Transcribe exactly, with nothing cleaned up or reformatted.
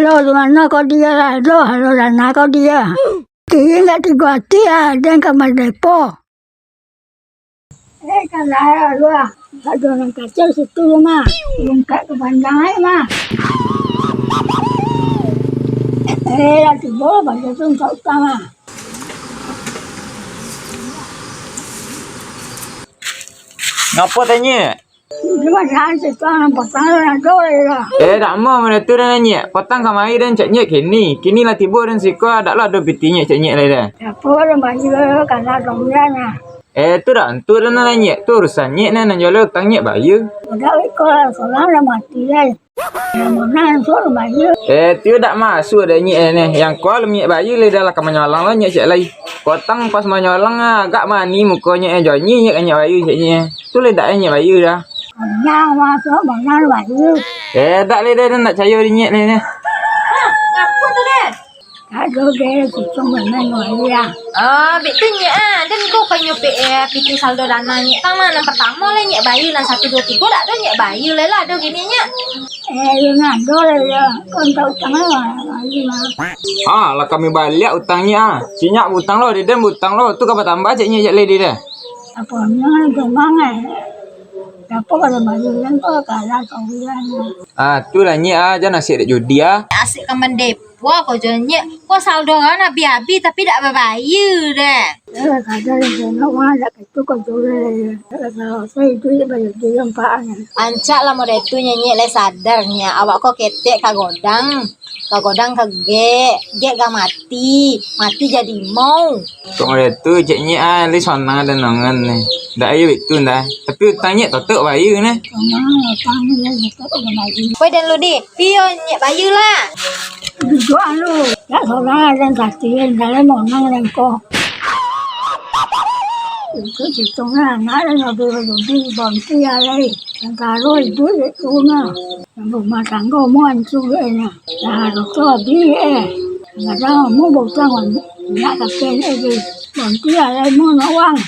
Doh, di mano kau diam lah, doh, ado dana kau diam. Kini ndak tigo ati ah, den ka madepo. Eh, kan lah, lu ah. Ado nan kacau situ, mah. Lungkek ka bandang ai, mah. Eh, lah tibo, bantu tu mintak utang, mah. Ngapo tanyo? Cuma jangan situ, ah, potang lah, ado lah. Eh, dak mau, mana tu dah nanyik. Potang kamari dan cak nyek kini. Kini lah tibo dan siko, dak lah ado piti nyek cak nyek lai dah. Apo lah, bayar, kana dong, ya, nah. Eh, tu dah, tu dah nanyik. Tu urusan nyek, nah, nan jual utang nyek bayar. Udah, iko lah, sorang lah mati, ya. Yang mana yang suruh bayar? Eh, tu dak masuk dah nyek, eh, nih. Yang kau lah nyek bayar, lai dah lah, ka manyolang lah nyek cak lai. Potang pas manyolang, ah, agak mani muko nyek, eh, jonyi nyek, nyek bayar cak nyek. Tu lai dak, eh, nyek bayar dah. Bana masuk, bana bayu. Eh, dak lai dah, dak cayo di nyek lai dah. Ngapo tu, deh? Ado, deh, susung bana bayu lah. Ah, bek tu nyek ah. Den ko ka nyupik, eh, piti saldo dana nyek. Tang mah, nan partamo lai nyek bayu, nan satu, duo, tigo dak tu nyek bayu lai lah, ado kini nyek. Eh, yo nado lai yo. Kau mintak utang lah, bayu mah. Ah, lah kami baliak utang nyek ah. Sinyak butang lo, diden butang lo. Tu ka batambah cak nyek cak lai di dah. Apo nyo memang eh. Apo kalau bayu kan kau kalah kau bilang. Ah, tu lah nyek ah, jan asik dek judi ah. Asik ka mandepo ko jo nyek. Ko saldo kan abih-abih tapi dak babayu deh. Eh, kadang tengok wang dak itu kau jual. Kalau saya itu ya bayar dia yang pakai. Ancak lah model tu nyek lai sadar nyek. Awak ko ketek ka godang. Ka godang ka gek, gek ka mati, mati jadi imau. Kok model tu, cek nyek ah, lai sonang ado nongan ni. Dak ayo itu ndak. Tapi utang nyek totok bayu ni. Sonang utang ni, totok bayu. Woi, dan lu di, pio nyek bayu lah. Duduk anu, dak sonang dan kasihan, dalam monang dan ko. Itu hitung lah, anak dan lebih-lebih bonti ya lai. Santaro iduik dek tu nah. Rumah tanggo mu ancua dek nyo. Lah, harus tu abih eh. Kadang mu bautang, nak kakek ni di. Bonti alai mu nak wang.